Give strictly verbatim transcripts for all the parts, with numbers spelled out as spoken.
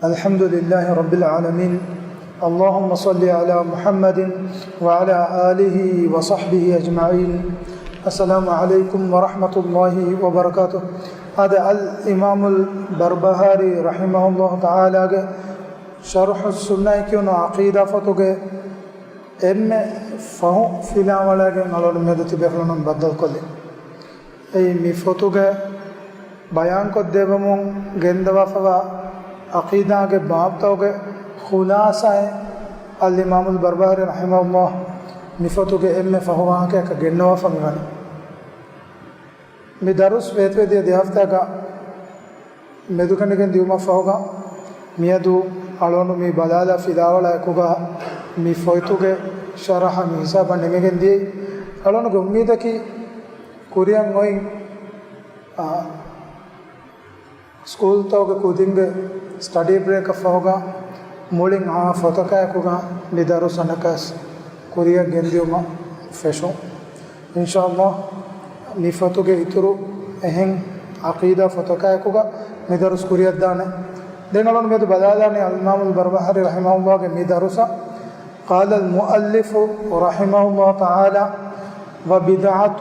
الحمد لله رب العالمين. اللهم صل على محمد وعلى آله وصحبه أجمعين. السلام عليكم ورحمة الله وبركاته. އަދި އަލް އިމާމުލް ބަރްބަހާރީ ރަޙިމަހުﷲ ތަޢާލާގެ ޝަރްޙުއްސުންނައި ކިޔުނު ޢަޤީދާ ފޮތުގެ އެންމެ ފަހު ފިލާވަޅައިގެން އަޅުގަނޑު މެދު ތިބޭފުޅުންނަށް ބައްދަލުކޮށްލި. އެއީ މި ފޮތުގެ ބަޔާންކޮށްދެއްވަމުން ގެންދަވާފަވާ ޢަޤީދާގެ ބާބުތަކުގެ ޚުލާޞާއެއް އަލް އިމާމުލް ބަރްބަހާރީ ރަޙިމަހުﷲ މި ފޮތުގެ އެންމެ ފަހު ވާހަކަޔަކަށް ގެންނަވާފަ މިވަނީ. މި ދަރުސް ވޭތުވެދިޔަ ދެ ހަފްތާގަ މެދުކެނޑިގެން ދިއުމަށްފަހުގަ، މިއަދު އަޅުގަނޑު މި ބަލާލާ ފިލާވަޅާ އެކުގަ މި ފޮތުގެ ޝަރަޙަ މި ހިސާބަށް ނިމިގެން ދިޔައީ. އަޅުގަނޑުގެ އުއްމީދަކީ ކުރިއަށް އޮތް، އާ، ސްކޫލްތަކުގެ ކުދިންގެ ސްޓަޑީ ބްރޭކަށް ފަހުގަ މުޅިން އާ ފޮތަކާއެކުގަ މި ދަރުސް އަނެއްކާސް ކުރިއަށް ގެންދިއުމަށް ފެށުން. އިންޝާﷲ، މި ފޮތުގެ އިތުރު އެހެން ޢަޤީދާ ފޮތަކާއެކުގަ މި ދަރުސް ކުރިއަށްދާނެ. ދެން އަޅުގަނޑު މިއަދު ބަލާލާނީ އަލްއިމާމުލް ބަރްބަހާރީ ރަޙިމަހުﷲގެ މި ދަރުސަށް. قال المؤلف رحمه الله تعالى: وبدعة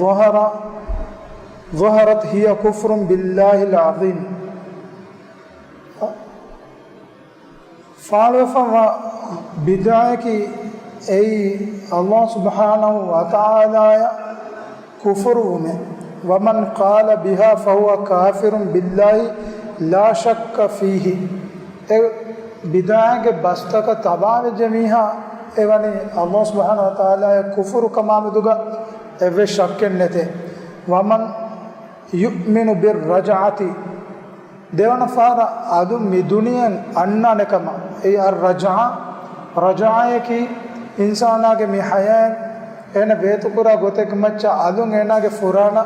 ظهر، ظهرت هي كفر بالله العظيم. ފާޅުވެފަވާ ބިދްޢައަކީ އެއީ ﷲ ސުބްޙާނަހޫ ވަތަޢާލާއަށް ކުފުރުވުމެއް. ومن قال بها فهو كافر بالله لا شك فيه. އެ ބިދްޢަގެ ބަސްތަކަށް ތަބާވެއްޖެ މީހާ އެވަނީ ﷲ ސުބްޙާނަހޫ ވަތަޢާލާއަށް ކުފުރު ކަމާމެދުގަ އެއްވެސް ޝައްކެއް ނެތޭ. ومن يؤمن بالرجعة، ދެވަނަ ފަހަރަށް އަލުން މި ދުނިޔެއަށް އަންނާނެ ކަމަށް. އެއީ އައްރަޖްޢާ، ރަޖްޢާއަކީ އިންސާނާގެ މި ޙަޔާތް އޭނަ ވޭތުކުރާ ގޮތެއްގެ މައްޗަށް އަލުން އޭނާގެ ފުރާނަ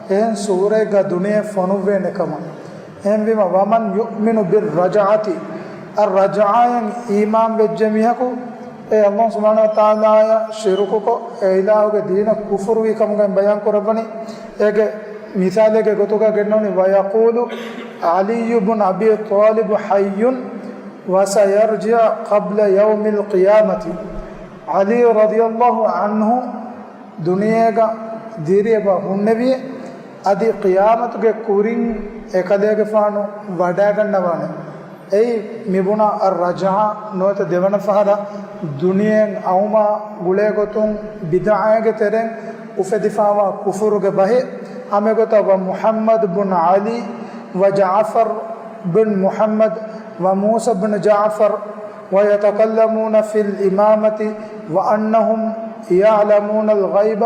އެހެން ސޫރައެއްގަ ދުނިޔެ ފޮނުއްވޭނެ ކަމަށް. އެހެންވީމަ، ومن يؤمن بالرجعة، އައްރަޖްޢާއަށް އީމާން ވެއްޖެ މީހަކު އެ ﷲ ސުބްޙާނަހޫ ވަތަޢާލާއަށް ޝިރުކުކޮށް، އެ އިލާހުގެ ދީނަށް ކުފުރުވި ކަމުގައި ބަޔާން ކުރައްވަނީ. އޭގެ މިސާލެއްގެ ގޮތުގަ ގެންނަވަނީ، ويقول علي بن أبي طالب حي وسيرجع قبل يوم القيامة. ޢަލީ ރަޟިޔަﷲ ޢަންހު ދުނިޔޭގަ ދިރިއެބަ ހުންނެވިއޭ، އަދި ޤިޔާމަތުގެ ކުރިން އެކަލޭގެފާނު ވަޑައިގަންނަވާނެ. އެއީ މިބުނާ އައްރަޖްޢާ ނުވަތަ ދެވަނަ ފަހަރަށް ދުނިޔެއިން އައުމާ ގުޅޭގޮތުން ބިދްޢާގެ ތެރެއިން އުފެދިފާވާ ކުފުރުގެ ބަހެއް. ހަމައެގޮތަށް، ومحمد بن علي وجعفر بن محمد وموسى بن جعفر ويتكلمون في الإمامة وأنهم يعلمون الغيب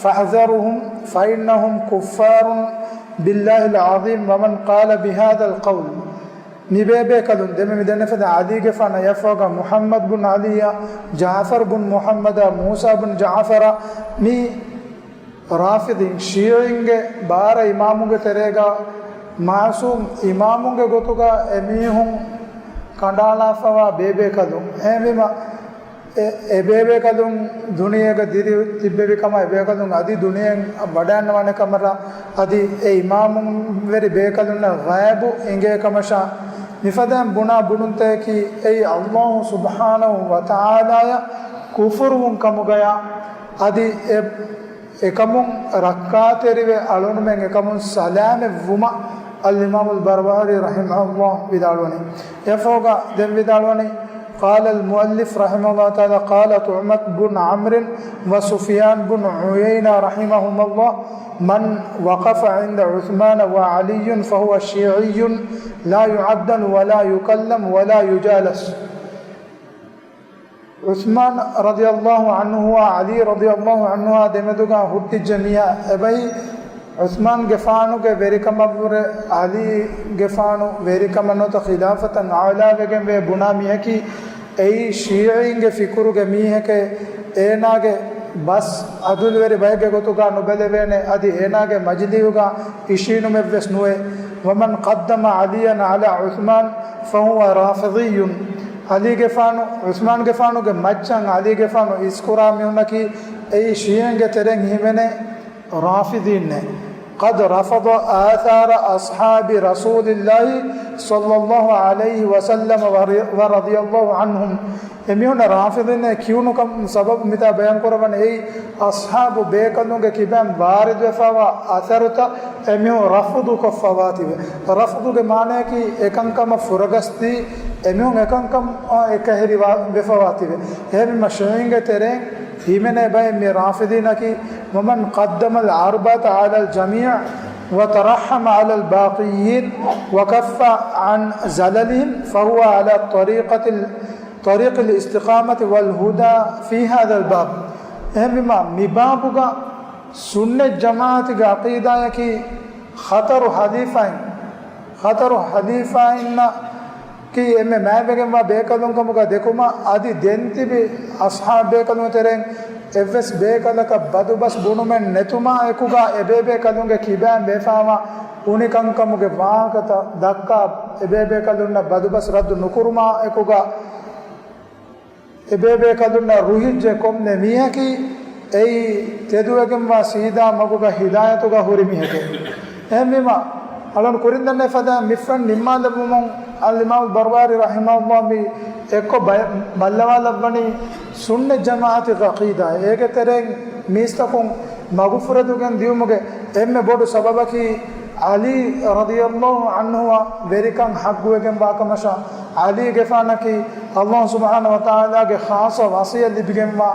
فاحذرهم فإنهم كفار بالله العظيم ومن قال بهذا القول. މި ބޭބޭކަލުން ދެންމެ މި ދެންނެފަދަ ޢަލީގެފާނަށް އެއަށްފަހުގަ މުޙައްމަދު ބުން ޢަލީއާ، ޖާޢްފަރު ބުން މުޙައްމަދާ، މޫސާ ބުން ޖަޢުފަރާ، މި ރާފިޟީން، ޝީޢީންގެ ބާރަ އިމާމުންގެ ތެރޭގަ މަޢުޞޫމް އިމާމުންގެ ގޮތުގަ އެމީހުން ކަނޑައަޅާފަވާ ބޭބޭކަލުން. އެހެންވީމަ، އެ، އެ ބޭބޭކަލުން ދުނިޔޭގަ ދިރި ތިއްބެވި ކަމަށް، އެ ބޭކަލުން އަދި ދުނިޔެއަށް ވަޑައިގަންނަވާނެ ކަމަށް، އަދި އެ އިމާމުންވެރި ބޭކަލުންނަށް ޣައިބު އެނގޭ ކަމަށާ، މިފަދައިން ބުނާ ބުނުންތަކަކީ އެއީ ﷲ ސުބްޙާނަހޫ ވަތަޢާލާއަށް ކުފުރުވުން ކަމުގަޔާ، އަދި އެ އެކަމުން ރައްކާތެރިވެ، އަޅުގަނޑުމެން އެކަމުން ސަލާމަތްވުމަށް އަލްއިމާމުލް ބަރްބަހާރީ ރަޙިމަހުﷲ ވިދާޅުވަނީ. އެއަށްފަހުގަ ދެން ވިދާޅުވަނީ، قال المؤلف رحمه الله تعالى، قال طعمة بن عمرو وسفيان بن عيينة رحمهما الله، من وقف عند عثمان وعلي فهو شيعي لا يعدل ولا يكلم ولا يجالس. ޢުޘްމާން ރަޟިޔަﷲ ޢަންހުއާ ޢަލީ ރަޟިޔަﷲ ޢަންހުއާ ދެމެދުގަ ހުއްޓިއްޖެ މީހާ އެބައި، ޢުޘްމާންގެފާނުގެ ވެރިކަމަށްވުރެ ޢަލީގެފާނު ވެރިކަމަށް ނުވަތަ ޚިލާފަތަށް އަޢުލާވެގެންވޭ ބުނާ މީހަކީ، އެއީ ޝީޢީންގެ ފިކުރުގެ މީހެކޭ، އޭނާގެ ބަސް ޢަދުލުވެރި ބައެއްގެ ގޮތުގަ ނުބެލެވޭނެ، އަދި އޭނާގެ މަޖިލީހުގަ އިށީނުމެއްވެސް ނުވޭ. ومن قدم عليا على عثمان فهو رافضي. ޢަލީގެފާނު، ޢުޘްމާންގެފާނުގެ މައްޗަށް ޢަލީގެފާނު އިސްކުރާ މީހުންނަކީ އެއީ ޝީޢީންގެ ތެރެއިން ހިމެނޭ ރާފިޟީންނޭ. قد رفض آثار أصحاب رسول الله صلى الله عليه وسلم ورضي الله عنهم. އެމީހުންނަށް ރާފިޟީންނޭ ކިޔުނުކަން ސަބަބު މިތާ ބަޔާން ކުރައްވަނީ އެއީ އަޞްޙާބު ބޭކަލުންގެ ކިބައިން ވާރިދުވެފައިވާ އަސަރުތައް އެމީހުން ރަފުޟު ކޮށްފަވާތީވެ. ރަފުޟުގެ މާނަޔަކީ އެކަންކަމަށް ފުރަގަސްދީ އެމީހުން އެކަންކަމަށް އެކަހެރި ވެފަވާތީވެ. އެހެންވީމަ ޝީޢީންގެ ތެރެއިން ހިމެނޭ ބައެއް މި ރާފިޟީންނަކީ، ومن قدم العربة على الجميع وترحم على الباقيين وكف عن زللهم فهو على طريقة ال- طريق الاستقامة والهدى في هذا الباب. އެހެންވީމަ މި ބާބުގަ ސުންނަތް ޖަމާޢަތުގެ ޢަޤީދާޔަކީ ޚަޠަރު ޚަލީފާއިން، ޚަޠަރު ޚަލީފާއިންނަށް ކީ އެންމެ މާތްވެގެންވާ ބޭކަލުން ކަމުގަ ދެކުމަށް އަދި ދެން ތިބި އަޞްޙާބު ބޭކަލުން ތެރެއިން އެއްވެސް ބޭކަލަކަށް ބަދުބަސް ބުނުމެއް ނެތުމާ އެކުގަ އެބޭބޭކަލުންގެ ކިބައިން ވެފައިވާ އުނިކަންކަމުގެ ވާހަކަތައް ދައްކާ އެބޭބޭކަލުންނަށް ބަދުބަސް ރައްދު ނުކުރުމާ އެކުގަ އެބޭބޭކަލުންނަށް ރުހިއްޖެ ކޮންމެ މީހަކީ އެއީ ތެދުވެގެންވާ ސީދާ މަގުގަ ހިދާޔަތުގަ ހުރި މީހެކޭ. އެހެންވީމަ، އަޅުން ކުރިން ދަންނަ ފަދަ މި ފޮތް ނިންމާލެއްވުމުން އަލްއިމާމު ބަރުވާރީ ރަޙިމަހުﷲ މި އެއްކޮށް ބަޔަ-، ބައްލަވާލައްވަނީ ސުންނަތް ޖަމާޢަތުގެ ޢަޤީދާ. އޭގެ ތެރެއިން މީސްތަކުން މަގުފުރެދުގެން ދިޔުމުގެ އެންމެ ބޮޑު ސަބަބަކީ ޢަލީ ރަޟިޔަﷲ ޢަންހުއަށް ވެރިކަން ޙައްޤުވެގެންވާ ކަމަށާ، ޢަލީގެފާނަކީ ﷲ ސުބްޙާނަހޫ ވަތަޢާލާގެ ޚާއްޞަ ވަޞިއްޔަތް ލިބިގެންވާ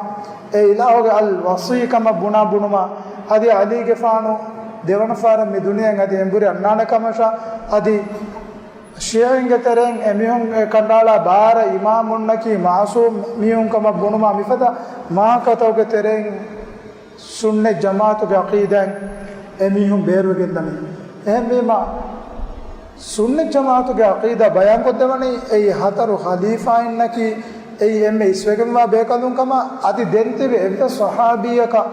އެ އިލާހުގެ އަލް ވަޞީ ކަމަށް ބުނާ ބުނުމާ، އަދި ޢަލީގެފާނު ދެވަނަ ފަހަރަށް މި ދުނިޔެއިން އަދި އެނބުރި އަންނާނެ ކަމަށާ، އަދި ޝީޢީންގެ ތެރެއިން އެމީހުން ކަނޑައަޅާ ބާރަ އިމާމުންނަކީ މަޢުޞޫމް މީހުން ކަމަށް ބުނުމާ، މިފަދަ ވާހަކަތަކުގެ ތެރެއިން ސުންނަތް ޖަމާޢަތުގެ ޢަޤީދާއިން އެމީހުން ބޭރުވެގެންދަނީ. އެހެންވީމަ، ސުންނަތް ޖަމާޢަތުގެ ޢަޤީދާ ބަޔާންކޮށްދެވަނީ އެއީ ހަތަރު ޚަލީފާއިންނަކީ އެއީ އެންމެ އިސްވެގެންވާ ބޭކަލުން ކަމަށް، އަދި ދެން ތިބި އެއްވެސް ޞަޙާބީއަކަށް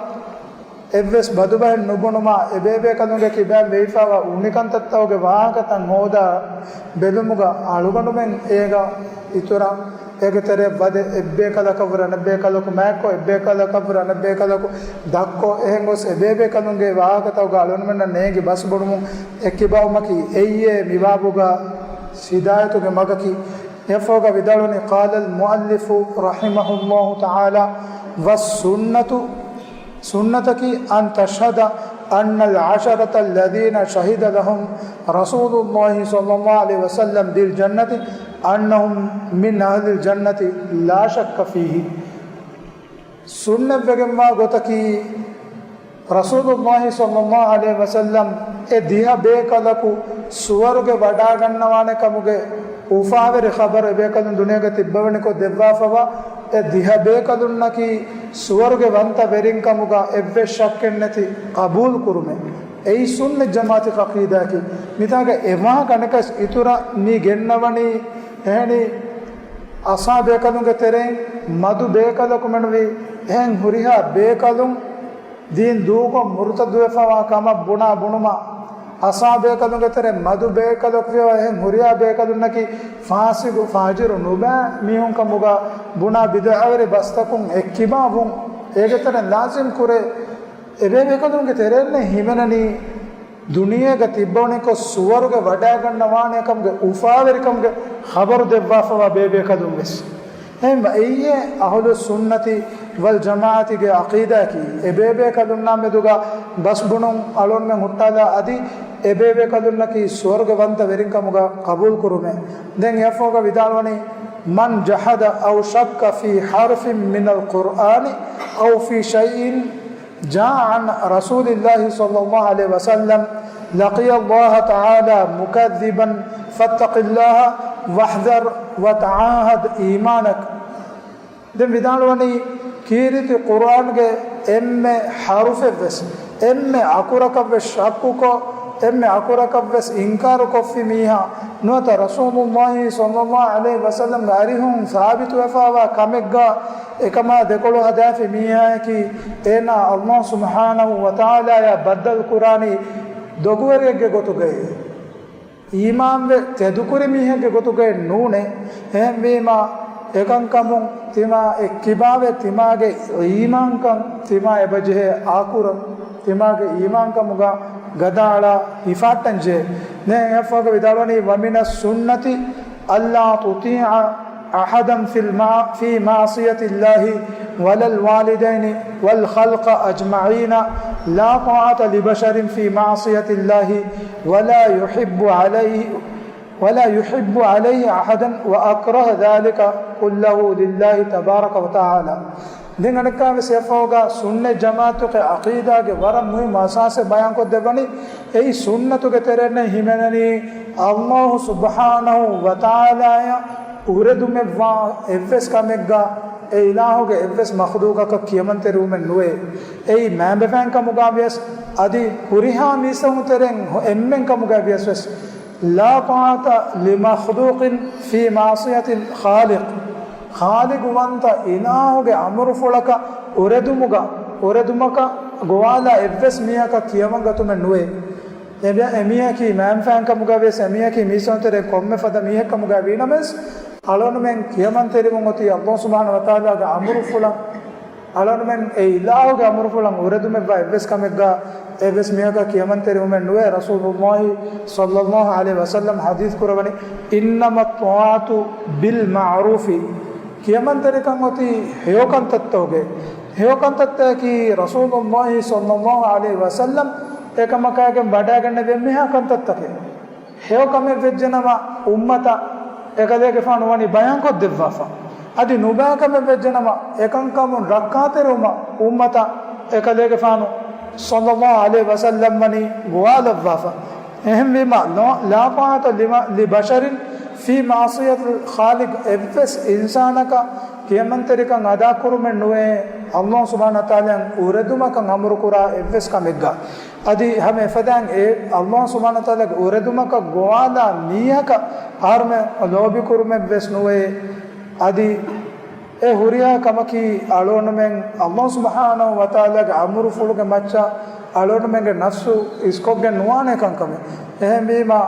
އެއްވެސް ބަދުބަހެއް ނުބުނުމާ، އެބޭބޭކަލުންގެ ކިބައިން ވެވިފައިވާ އުނިކަންތައްތަކުގެ ވާހަކަތައް ހޯދާ ބެލުމުގަ އަޅުގަނޑުމެން އޭގަ އިތުރަށް އޭގެ ތެރެއަށް ވަދެ އެއްބޭކަލަކަށްވުރެ އަނެއްބޭކަލަކު މާތްކޮށް، އެއްބޭކަލަކަށްވުރެ އަނެއްބޭކަލަކު ދަށްކޮށް، އެހެން ގޮސް އެބޭބޭކަލުންގެ ވާހަކަތަކުގަ އަޅުގަނޑުމެންނަށް ނޭނގި ބަސް ބޮޑުމުން އެއްކިބާވުމަކީ އެއީ މި ބާބުގަ ހިދާޔަތުގެ މަގަކީ. އެއަށްފަހުގަ ވިދާޅުވަނީ، قال المؤلف رحمه الله تعالى، والسنة، ސުންނަތަކީ، أن تشهد أن العشرة الذين شهد لهم رسول الله صلى الله عليه وسلم بالجنة أنهم من أهل الجنة لا شك فيه. ސުންނަތްވެގެންވާ ގޮތަކީ، ރަސޫލުﷲ ޞައްލަﷲ ޢަލައިހި ވަސައްލަމް އެ ދިހަ ބޭކަލަކު ސުވަރުގެ ވަޑާގަންނަވާނެ ކަމުގެ އުފާވެރި ޚަބަރު އެބޭކަލުން ދުނިޔޭގަ ތިއްބަވަނިކޮށް ދެއްވާފަވާ، އެ ދިހަ ބޭކަލުންނަކީ ސުވަރުގެ ވަންތަ ވެރިން ކަމުގަ އެއްވެސް ޝައްކެއް ނެތި ޤަބޫލު ކުރުމެއް. އެއީ ސުންނަތް ޖަމާޢަތުގެ ޢަޤީދާއަކީ. މިތާގަ އެވާހަކަ އަނެކަސް އިތުރަށް މި ގެންނަވަނީ އެހެނީ އަޞްޙާބު ބޭކަލުންގެ ތެރެއިން މަދު ބޭކަލަކު މެނުވީ އެހެން ހުރިހާ ބޭކަލުން ދީން ދޫކޮށް މުރުތައްދުވެފަވާ ކަމަށް ބުނާ ބުނުމަށް، އަޞްޙާބު ބޭކަލުންގެ ތެރެއިން މަދު ބޭކަލަކު ފިޔަވާ އެހެން ހުރިހާ ބޭކަލުންނަކީ ފާސިގު ފާޖިރު ނުބައި މީހުން ކަމުގަ ބުނާ ބިދުޢަވެރި ބަސްތަކުން އެއްކިބާވުން އޭގެ ތެރެއިން ލާޒިމް ކުރޭ. އެބޭބޭކަލުންގެ ތެރެއިންނޭ ހިމެނެނީ ދުނިޔޭގަ ތިއްބަވަނިކޮށް ސުވަރުގެ ވަޑާގަންނަވާނެ ކަމުގެ އުފާވެރިކަމުގެ ޚަބަރު ދެއްވާފަވާ ބޭބޭކަލުން ވެސް. އެހެންވެ، އެއީ އަހުލުއްސުންނަތި ވަލްޖަމާޢަތުގެ ޢަޤީދާއަކީ. އެބޭބޭކަލުންނާ މެދުގަ ބަސްބުނުން އަޅުގަނޑުމެން ހުއްޓާލާ އަދި އެބޭބޭކަލުންނަކީ ސުވަރުގެ ވަންތަ ވެރިން ކަމުގަ ޤަބޫލު ކުރުމޭ. ދެން އެއަށްފަހުގަ ވިދާޅުވަނީ، من جحد أو شك في حرف من القرآن أو في شيء جاء عن رسول الله صلى الله عليه وسلم لقي الله تعالى مكذبا فاتق الله واحذر وتعاهد إيمانك. ދެން ވިދާޅުވަނީ، ކީރިތި ޤުރްއާންގެ އެންމެ ޙަރުފެއްވެސް، އެންމެ އަކުރަކަށްވެސް ޝައްކުކޮށް، އެންމެ އަކުރަކަށްވެސް އިންކާރުކޮށްފި މީހާ ނުވަތަ ރަސޫލުﷲ ޞައްލަﷲ ޢަލައިހި ވަސައްލަމްގެ އަރިހުން ސާބިތުވެފައިވާ ކަމެއްގަ އެކަމާ ދެކޮޅު ހަދާފި މީހާއަކީ، އޭނާ ﷲ ސުބްޙާނަހޫ ވަތަޢާލާޔާ ބައްދަލުކުރާނީ ދޮގުވެރިއެއްގެ ގޮތުގައި، އީމާންވެ ތެދުކުރި މީހެއްގެ ގޮތުގައި ނޫނޭ. އެހެންވީމާ، އެކަންކަމުން ތިމާ އެއްކިބާވެ، ތިމާގެ އީމާންކަން ތިމާ އެބަޖެހޭ އާކުރަން، ތިމާގެ އީމާންކަމުގަ ގަދައަޅާ ހިފާއްޓަންޖެހޭ. ދެން އެއަށްފަހުގަ ވިދާޅުވަނީ، ومن السنة ألا تطيع أحدا في المع-، في معصية الله ولا الوالدين والخلق أجمعين، لا طاعة لبشر في معصية الله ولا يحب عليه، ولا يحب عليه أحدا وأكره ذلك كله لله تبارك وتعالى. ދެން އަނެއްކާވެސް އެއަށްފަހުގަ ސުންނަތް ޖަމާޢަތުގެ ޢަޤީދާގެ ވަރަށް މުހިއްމު އަސާސެއް ބަޔާންކޮށްދެއްވަނީ، އެއީ ސުންނަތުގެ ތެރެއިން ހިމެނެނީ، އައްލާހު ސުބްޙާނަހު ވަތަޢާލާއަށް އުރެދުމެއްވާ އެއްވެސް ކަމެއްގަ އެ އިލާހުގެ އެއްވެސް މަޚްލޫޤަކަށް ކިޔަމަންތެރިވުމެއް ނުވޭ. އެއީ މައިންބަފައިން ކަމުގަ ވިޔަސް، އަދި ހުރިހާ މީސްތަކުން ތެރެއިން އެންމެން ކަމުގަ ވިޔަސް ވެސް، لا طاعة لمخلوق في معصية الخالق. ޚާލިޤުވަންތަ އިލާހުގެ އަމުރުފުޅަކަށް އުރެދުމުގަ، އުރެދުމަކަށް ގޮވާލާ އެއްވެސް މީހަކަށް ކިޔަމަންގަތުމެއް ނުވޭ. އެ މީ-، އެމީހަކީ މައިންބަފައިން ކަމުގަ ވިޔަސް، އެމީހަކީ މީސްތަކުން ތެރެއިން ކޮންމެ ފަދަ މީހެއް ކަމުގަ ވީނަމަވެސް، އަޅުގަނޑުމެން ކިޔަމަންތެރިވުން އޮތީ އައްލާހު ސުބްޙާނަހު ވަތަޢާލާގެ އަމުރުފުޅަށް. އަޅުގަނޑުމެން އެ އިލާހުގެ އަމުރުފުޅަށް އުރެދުމެއްވާ އެއްވެސް ކަމެއްގަ އެއްވެސް މީހަކަށް ކިޔަމަންތެރިވުމެއް ނުވޭ. ރަސޫލުﷲ ޞައްލަﷲު ޢަލައިހި ވަސައްލަމް ޙަދީޘް ކުރައްވަނީ، إنما الطاعة بالمعروف. ކިޔަމަންތެރިކަން އޮތީ ހެޔޮކަންތައްތަކުގައި. ހެޔޮކަންތައްތަކަކީ ރަސޫލުﷲ ޞައްލަﷲު ޢަލައިހި ވަސައްލަމް އެކަމަކާގެން ވަޑައިގަންނަވި އެންމެހާ ކަންތައްތަކެއް. ހެޔޮކަމެއް ވެއްޖެނަމަ އުއްމަތަށް އެކަލޭގެފާނު ވަނީ ބަޔާންކޮށްދެއްވާފަ. އަދި ނުބައިކަމެއް ވެއްޖެނަމަ އެކަންކަމުން ރައްކާތެރިވުމަށް އުއްމަތަށް އެކަލޭގެފާނު ޞައްލަﷲު ޢަލައިހި ވަސައްލަމް ވަނީ ގޮވާލައްވާފަ. އެހެންވީމަ، لا، لا طاعة لم-، لبشر في معصية الخالق، އެއްވެސް އިންސާނަކަށް ކިޔަމަންތެރިކަން އަދާކުރުމެއް ނުވޭ، އައްލާހު ސުބްޙާނަހު ވަތަޢާލާއަށް އުރެދުމަކަށް އަމުރުކުރާ އެއްވެސް ކަމެއްގަ. އަދި ހަމަ އެފަދައިން އެ އައްލާހު ސުބްޙާނަހު ވަތަޢާލާގެ އުރެދުމަކަށް ގޮވާލާ މީހަކަށް އަހަރުމެން ލޯބިކުރުމެއްވެސް ނުވޭ. އަދި އެ ހުރިހާ ކަމަކީ އަޅުގަނޑުމެން އައްލާހު ސުބްޙާނަހު ވަތަޢާލާގެ އަމުރުފުޅުގެ މައްޗަށް އަޅުގަނޑުމެންގެ ނަފްސު އިސްކޮށްގެން ނުވާނެ ކަންކަމެއް. އެހެންވީމަ،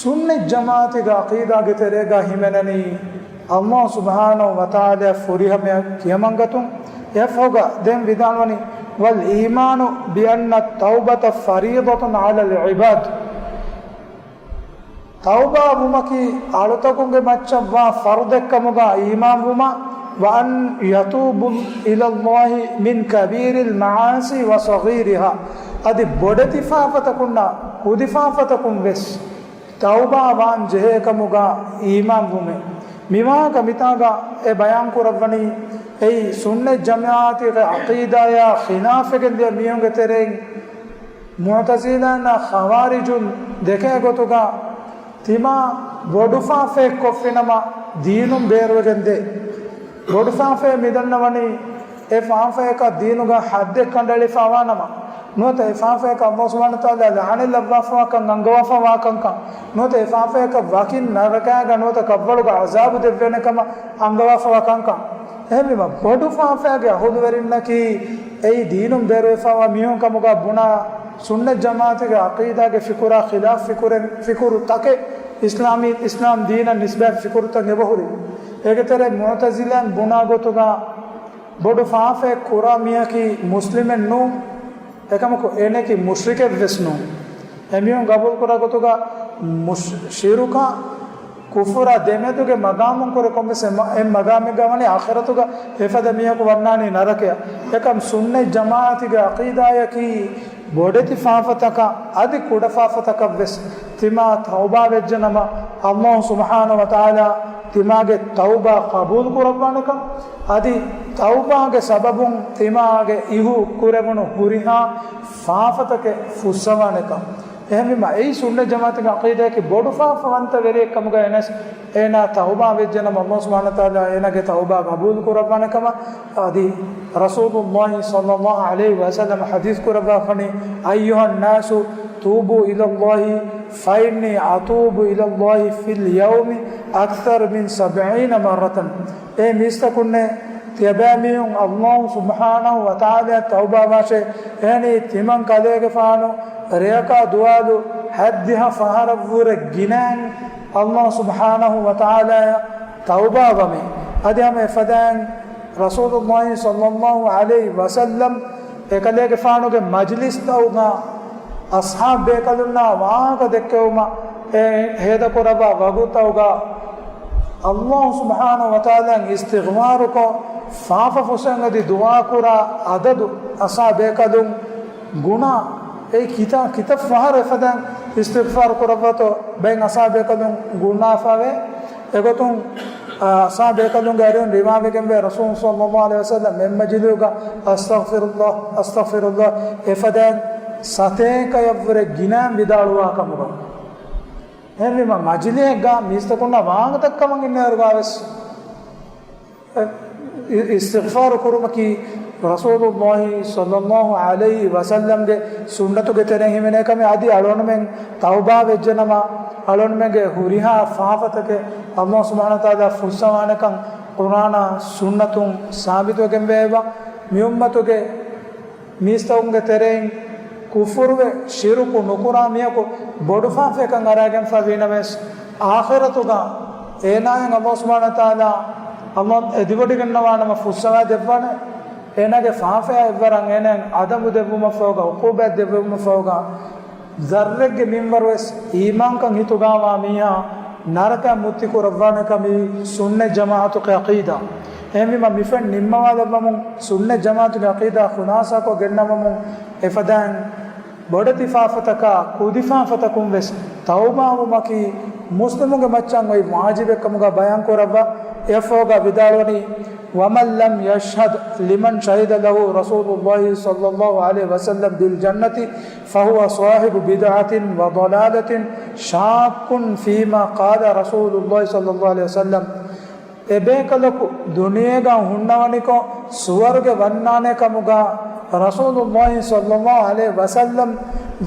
ސުންނަތް ޖަމާޢަތުގެ ޢަޤީދާގެ ތެރޭގަ ހިމެނެނީ، އައްލާހު ސުބްޙާނަހު ވަތަޢާލާ ފުރިހަމަޔަށް ކިޔަމަންގަތުން. އެއަށްފަހުގަ ދެން ވިދާޅުވަނީ، والإيمان بأن التوبة فريضة على العباد. ތައުބާ ވުމަކީ އަޅުތަކުންގެ މައްޗަށްވާ ފަރުޟެއްކަމުގަ އީމާންވުމަށް، وأن يتوبوا إلى الله من كبير المعاصي وصغيرها. އަދި ބޮޑެތި ފާފަތަކުންނާ ކުދި ފާފަތަކުން ވެސް ތައުބާ ވާން ޖެހޭކަމުގަ އީމާންވުމެއް. މިވާހަކަ މިތާގަ އެ ބަޔާން ކުރައްވަނީ، އެއީ ސުންނަތް ޖަމާޢަތުގެ ޢަޤީދާޔާ ޚިލާފެއްގެން ދިޔަ މީހުންގެ ތެރެއިން މުޢުތަޒިލާންނާ ޚަވާރިޖުން ދެކޭ ގޮތުގަ ތިމާ ބޮޑު ފާފައެއް ކޮށްފިނަމަ ދީނުން ބޭރުވެގެން ދޭ. ބޮޑު ފާފައެއް މިދަންނަވަނީ އެ ފާފަޔަކަށް ދީނުގަ ޙައްދެއް ކަނޑައެޅިފައިވާނަމަ، ނުވަތަ އެ ފާފަޔަކަށް އައްލާހު ސުބްޙާނަހު ވަތަޢާލާ ލަޢުނަތް ލައްވާފަވާކަން އަންގަވާފަވާކަންކަން، ނުވަތަ އެ ފާފަޔަކަށް ވަކިން ނަރަކައިގަ ނުވަތަ ކަށްވަޅުގަ ޢަޒާބު ދެއްވޭނެ ކަމަށް އަންގަވާފަވާ ކަންކަން. އެހެންވީމަ، ބޮޑު ފާފައިގެ އަހުލުވެރިންނަކީ އެއީ ދީނުން ބޭރުވެފައިވާ މީހުން ކަމުގަ ބުނާ، ސުންނަތް ޖަމާޢަތުގެ ޢަޤީދާގެ ފިކުރާ ޚިލާފް ފިކުރެއް، ފިކުރު ތަކެއް، އިސްލާމީ، އިސްލާމް ދީނަށް ނިސްބަތް ފިކުރުތައް އެބަހުރި. އޭގެ ތެރޭ މުޢުތަޒިލާން ބުނާ ގޮތުގަ ބޮޑު ފާފައެއް ކުރާ މީހަކީ މުސްލިމެއް ނޫން. އެކަމަކު އޭނައަކީ މުޝްރިކެއްވެސް ނޫން. އެމީހުން ގަބޫލުކުރާ ގޮތުގަ މުޝް-، ޝިރުކާ ކުފުރާ ދެމެދުގެ މަގާމުން ކުރެ ކޮންމެސް އެއް މަ-، އެއް މަގާމެއްގަ ވަނީ އާޚިރަތުގަ އެފަދަ މީހަކު ވަންނާނީ ނަރަކަޔަށް. އެކަމް ސުންނަތް ޖަމާޢަތުގެ ޢަޤީދާޔަކީ ބޮޑެތި ފާފަތަކަށް އަދި ކުޑަ ފާފަތަކަށްވެސް ތިމާ ތައުބާ ވެއްޖެނަމަ، އައްލާހު ސުބްޙާނަހު ވަތަޢާލާ ތިމާގެ ތައުބާ ޤަބޫލު ކުރައްވާނެކަން، އަދި ތައުބާގެ ސަބަބުން ތިމާގެ އިހު ކުރެވުނު ހުރިހާ ފާފަތަކެއް ފުއްސަވާނެކަން. އެހެންވީމަ، އެއީ ސުންނަތް ޖަމާޢަތުގެ ޢަޤީދާއަކީ ބޮޑު ފާފަވަންތަ ވެރިއެއް ކަމުގަ އެނަސް، އޭނާ ތައުބާ ވެއްޖެނަމަ، އައްލާހު ސުބްޙާނަހު ވަތަޢާލާ އޭނާގެ ތައުބާ ޤަބޫލު ކުރައްވާނެ ކަމަށް. އަދި ރަސޫލުﷲ ޞައްލަﷲު ޢަލައިހި ވަސައްލަމަ ޙަދީޘް ކުރައްވާފަނީ، أيها الناس توبوا إلى الله فإني أتوب إلى الله في اليوم أكثر من سبعين مرة. އޭ މީސްތަކުންނޭ، ތިޔަބައިމީހުން އައްލާހު ސުބްޙާނަހު ވަތަޢާލާ ތައުބާވާށޭ. އެހެނީ ތިމަން ކަލޭގެފާނު ރެޔަކާ ދުވާލު ހަތްދިހަ ފަހަރަށްވުރެ ގިނައިން އައްލާހު ސުބްޙާނަހު ވަތަޢާލާއަށް ތައުބާވަމޭ. އަދި ހަމަ އެފަދައިން ރަސޫލުﷲ ޞައްލަﷲު ޢަލައިހި ވަސައްލަމް އެކަލޭގެފާނުގެ މަޖިލިސްތައުގަ އަޞްޙާބް ބޭކަލުންނާ ވާހަކަ ދެއްކެވުމަށް އެ ހޭދަކުރައްވާ ވަގުތުތައުގަ، ﷲ ސުބްޙާނަހޫ ވަތަޢާލާއަށް އިސްތިޣްފާރުކޮށް، ފާފަ ފުސެން އެދި ދުޢާކުރާ އަދަދު އަޞްޙާބް ބޭކަލުން ގުނާ، އެ ކިތަ، ކިތައް ފަހަރު އެފަދައިން އިސްތިޣްފާރު ކުރައްވާތޯ ބައެއް އަޞްޙާބް ބޭކަލުން ގުނާފަވޭ. އެގޮތުން، އާ، އަޞްޙާބް ބޭކަލުންގެ އަރިހުން ރިވާވެގެންވޭ، ރަސޫލު ޞައްލައްލާހު ޢަލައިހި ވަސައްލަމް އެއްމަޖިލީހުގަ، "އަސްތަޣްފިރުﷲ، އަސްތަޣްފިރުﷲ" އެފަދައިން ސަތޭކައަށްވުރެ ގިނައިން ވިދާޅުވާ ކަމުގަ. އެހެންވީމަ، މަޖިލީހެއްގަ މީސްތަކުންނަށް ވާހަކަދައްކަމުން އިންނައިރުގަވެސް، އި-، އިސްތިޣްފާރު ކުރުމަކީ ރަސޫލުﷲ ޞައްލައްލާހު ޢަލައިހި ވަސައްލަމްގެ ސުންނަތުގެ ތެރެއިން ހިމެނޭ ކަމެއް. އަދި އަޅުގަނޑުމެން ތައުބާ ވެއްޖެނަމަ، އަޅުގަނޑުމެންގެ ހުރިހާ ފާފަތަކެއް ﷲ ސުބްޙާނަހޫ ވަތަޢާލާ ފުއްސަވާނެކަން ޤުރްއާނާ ސުންނަތުން ސާބިތުވެގެންވެއެވެ. މިއުއްމަތުގެ މީސްތަކުންގެ ތެރެއިން ކުފުރުވެ ޝިރުކު ނުކުރާ މީހަކު ބޮޑު ފާފައެއްކަން އަރާގެންފަ ވީނަމަވެސް، އާޚިރަތުގަ އޭނާއަށް ﷲ ސުބްޙާނަހޫ ވަތަޢާލާ ﷲ އެދިވޮޑިގަންނަވާނަމަ ފުއްސަވާ ދެއްވާނެ. އޭނާގެ ފާފަޔާ އެއްވަރަށް އޭނާއަށް އަދަބު ދެއްވުމަށްފަހުގަ، ޢުޤޫބާތް ދެއްވުމަށްފަހުގަ، ޒައްރެއްގެ މިންވަރުވެސް އީމާންކަން ހިތުގައިވާ މީހާ ނަރަކައަށް މުއްތި ކުރައްވާނެކަމީ ސުންނަތް ޖަމާޢަތުގެ ޢަޤީދާ. އެހެންވީމަ، މިފެން ނިންމަވާލައްވަމުން ސުންނަތް ޖަމާޢަތުގެ ޢަޤީދާ ޚުލާޞާކޮށް ގެންނަވަމުން، އެފަދައިން ބޮޑެތި ފާފަތަކާ ކުދި ފާފަތަކުން ވެސް ތައުބާވުމަކީ މުސްލިމުންގެ މައްޗަށް އޮތް ވާޖިބެއްކަމުގަ ބަޔާން ކުރައްވާ. އެއަށްފަހުގަ ވިދާޅުވަނީ، ومن لم يشهد لمن شهد له رسول الله صلى الله عليه وسلم بالجنة فهو صاحب بدعة وضلالة شاك فيما قال رسول الله صلى الله عليه وسلم. އެބޭކަލަކު ދުނިޔޭގަ ހުންނަވަނިކޮށް ސުވަރުގެ ވަންނާނެ ކަމުގަ ރަސޫލުﷲ ޞައްލައްލާހު ޢަލައިހި ވަސައްލަމް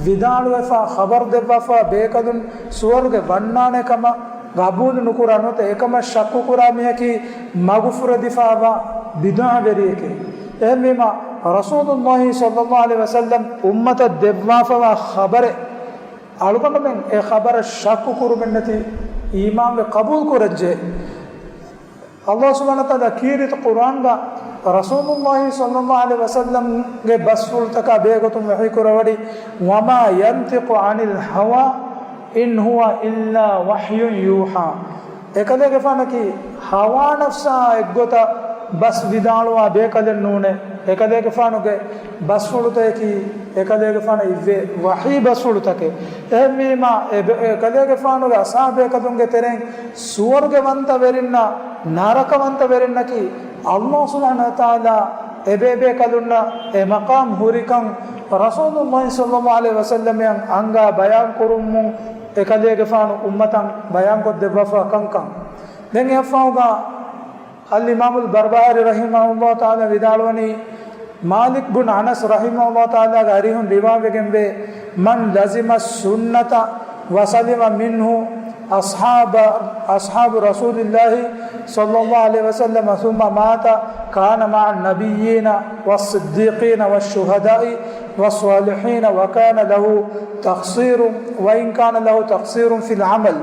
ވިދާޅުވެފަ، ޚަބަރު ދެއްވާފަ، ބޭކަލުން ސުވަރުގެ ވަންނާނެ ކަމަށް ގަބޫލު ނުކުރާ ނުވަތަ އެކަމަށް ޝައްކު ކުރާ މީހަކީ މަގުފުރެދިފަވާ ބިދުޢަވެރިއެކޭ. އެހެންވީމަ، ރަސޫލުﷲ ޞައްލައްލާހު ޢަލައިހި ވަސައްލަމް އުއްމަތަށް ދެއްވާފަވާ ޚަބަރެއް އަޅުގަނޑުމެން އެ ޚަބަރަށް ޝައްކު ކުރުމެއްނެތި އީމާންވެ ޤަބޫލު ކުރަންޖެހޭ. ﷲ ސުބްޙާނަހޫ ވަތަޢާލާ ކީރިތި ޤުރްއާންގަ ރަސޫލުﷲ ޞައްލައްލާހު ޢަލައިހި ވަސައްލަމްގެ ބަސްފުޅުތަކާ ބެހޭގޮތުން ވަޙީ ކުރައްވަނީ، وما ينطق عن الهوى إن هو إلا وحي يوحى. އެކަލޭގެފާނަކީ ހަވާ ނަފްސާ އެއްގޮތަށް ބަސް ވިދާޅުވާ ބޭކަލެއް ނޫނޭ. އެކަލޭގެފާނުގެ ބަސްފުޅުތަކަކީ އެކަލޭގެފާނަށް އިއްވޭ ވަޙީ ބަސްފުޅުތަކެއް. އެހެންވީމާ، އެބެ-، އެކަލޭގެފާނުގެ އަޞްޙާބޭކަލުންގެ ތެރެއިން ސުވަރުގެ ވަންތަވެރިންނާ ނަރަކަވަންތަވެރިންނަކީ ﷲ ސުބްޙާނަހޫ ވަތަޢާލާ އެބޭބޭކަލުންނަށް އެ މަޤާމް ހުރިކަން ރަސޫލުﷲ ޞައްލައްލާހު ޢަލައިހި ވަސައްލަމަށް އަންގާ ބަޔާން ކުރުމުން އެކަލޭގެފާނު އުއްމަތަށް ބަޔާންކޮށްދެއްވާފަ ކަންކަން. ދެން އެއަށްފަހުގަ އަލްއިމާމުލް ބަރްބަހާރީ ރަޙިމަހުﷲ ތަޢާލާ ވިދާޅުވަނީ، މާލިކް ބުން އަނަސް ރަޙިމަހުﷲ ތަޢާލާގެ އަރިހުން ރިވާވެގެންވޭ، من لزم السنة وسلم منه أصحاب، أصحاب رسول الله صلى الله عليه وسلم ثم مات كان مع النبيين والصديقين والشهداء والصالحين وكان له تقصير وإن كان له تقصير في العمل.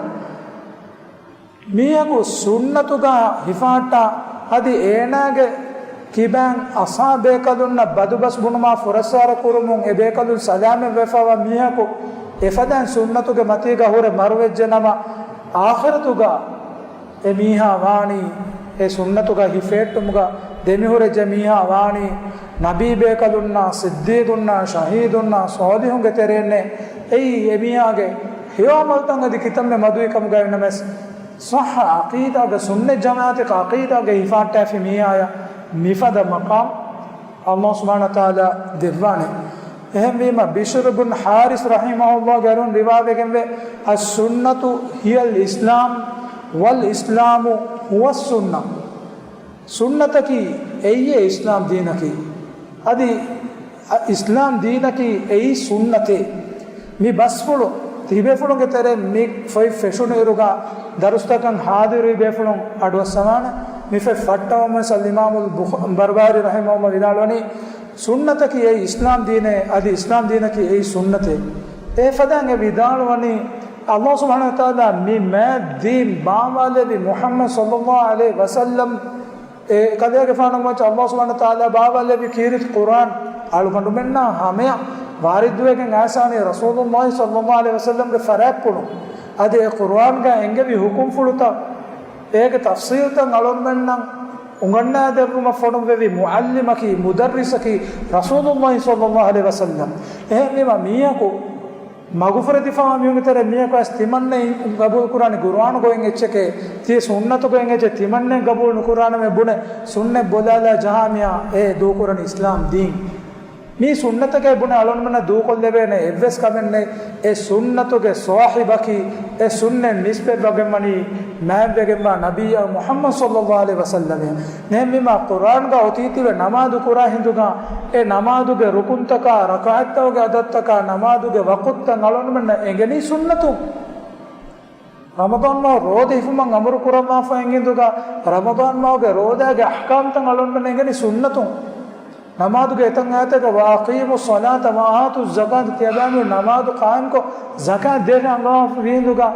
މީހަކު ސުންނަތުގަ ހިފަހައްޓާ، އަދި އޭނާގެ ކިބައިން އަޞްޙާބޭކަލުންނަށް ބަދުބަސް ބުނުމާ ފުރައްސާރަ ކުރުމުން އެބޭކަލުން ސަލާމަތްވެފަވާ މީހަކު އެފަދައިން ސުންނަތުގެ މަތީގަ ހުރެ މަރުވެއްޖެނަމަ، އާޚިރަތުގަ އެ މީހާ ވާނީ، އެ ސުންނަތުގަ ހިފެހެއްޓުމުގަ ދެމިހުރެއްޖެ މީހާ ވާނީ، ނަބީބޭކަލުންނާ، ސިއްދީޤުންނާ، ޝަހީދުންނާ، ޞާލިޙުންގެ ތެރެއިންނޭ. އެއީ އެ މީހާގެ ހެޔޮ ޢަމަލުތައް އަދި ކިތަންމެ މަދުވި ކަމުގައި ނަމަވެސް، ޞައްޙަ ޢަޤީދާގެ، ސުންނަތް ޖަމާޢަތުގެ ޢަޤީދާގެ ހިފާއްޓާފި މީހާޔަށް މިފަދަ މަޤާމް ﷲ ސުބްޙާނަހޫ ވަތަޢާލާ ދެއްވާނެ. އެހެންވީމަ، ބިޝްރު ބުން ޙާރިޘް ރަޙިމަހުﷲގެ އަރިހުން ރިވާވެގެންވޭ، السنة هي الإسلام والإسلام هو السنة. ސުންނަތަކީ އެއީ އިސްލާމް ދީނަކީ. އަދި އިސްލާމް ދީނަކީ އެއީ ސުންނަތޭ. މި ބަސްފުޅު ތިބޭފުޅުންގެ ތެރެއިން މި ފޮތް ފެށުނު އިރުގަ ދަރުސްތަކަށް ޙާޟިރުވި ބޭފުޅުން އަޑުއައްސަވާނެ. މި ފޮތް ފައްޓަވަމުން އަލްއިމާމުލް ބުޚ-، ބަރްބަހާރީ ރަޙިމަހުﷲ ވިދާޅުވަނީ، ސުންނަތަކީ އެއީ އިސްލާމް ދީނޭ، އަދި އިސްލާމް ދީނަކީ އެއީ ސުންނަތޭ. އެފަދައިން އެ ވިދާޅުވަނީ، ﷲ ސުބްޙާނަހޫ ވަތަޢާލާ މި މާތް ދީން ބާވާލެއްވި މުޙައްމަދު ޞައްލައްލާހު ޢަލައިހި ވަސައްލަމް އެކަލޭގެފާނުގެ މައްޗަށް ﷲ ސުބްޙާނަހޫ ވަތަޢާލާ ބާވާލެއްވި ކީރިތި ޤުރްއާން އަޅުގަނޑުމެންނާ ހަމަޔަށް ވާރިދުވެގެން އައިސާނީ ރަސޫލުﷲ ޞައްލަﷲ ޢަލައިހި ވަސައްލަމްގެ ފަރާތްޕުޅުން. އަދި އެ ޤުރްއާންގަ އެންގެވި ޙުކުމްފުޅުތައް، އޭގެ ތަފްޞީލްތައް އަޅުގަނޑުމެންނަށް އުނގަންނާދެއްވުމަށް ފޮނުއްވެވި މުޢައްލިމަކީ، މުދައްރިސަކީ، ރަސޫލުﷲ ޞައްލަﷲ ޢަލައިހި ވަސައްލަމް. އެހެންވީމަ މީހަކު މަގުފުރެދިފަވާ މީހުންގެ ތެރޭ މީހަކު އައިސް ތިމަންނެ ގަބޫލުކުރާނީ ޤުރްއާނު ގޮތް އެއްޗެކޭ، ތިޔަ ސުންނަތު ގޮތް އެއްޗެއް ތިމަންނެ ގަބޫލު ނުކުރާނަމޭ ބުނެ، ސުންނަތް ބޮލާލާ ޖަހާ މީހާ އޭ ދޫކުރަނީ އިސްލާމް ދީން. މީ ސުންނަތަކޭ ބުނެ އަޅުގަނޑުމެންނަށް ދޫކޮށްލެވޭނެ އެއްވެސް ކަމެއް ނެތް. އެ ސުންނަތުގެ ޞާޙިބަކީ، އެ ސުންނަތް ނިސްބަތްވެގެންވަނީ މާތްވެގެންވާ ނަބިއްޔާ މުޙައްމަދު ޞައްލަﷲ ޢަލައިހި ވަސައްލަމަށް. އެހެންވީމަ ޤުރްއާންގަ އޮތީތީވެ ނަމާދު ކުރާ ހިނދުގަ، އެ ނަމާދުގެ ރުކުންތަކާ، ރަކަޢަތްތަކުގެ ޢަދަދުތަކާ، ނަމާދުގެ ވަޤުތުތައް އަޅުގަނޑުމެންނަށް އެނގެނީ ސުންނަތުން. ރަމަޟާން މަހު ރޯދަ ހިފުމަށް އަމުރު ކުރައްވާފަ އިން ހިނދުގަ، ރަމަޟާން މަހުގެ ރޯދާގެ އަޙްކާމްތައް އަޅުގަނޑުމެންނަށް އެނގެނީ ސުންނަތުން. ނަމާދުގެ އެތައް އާޔަތެއްގަ، "وَأَقِيمُوا الصَّلَاةَ وَآتُوا الزَّكَاةَ" ތިޔަބައިމީހުން ނަމާދު ޤާއިމްކޮށް، ޒަކާތް ދޭށޭ އަންގަވާފަ ވީހިނދުގަ،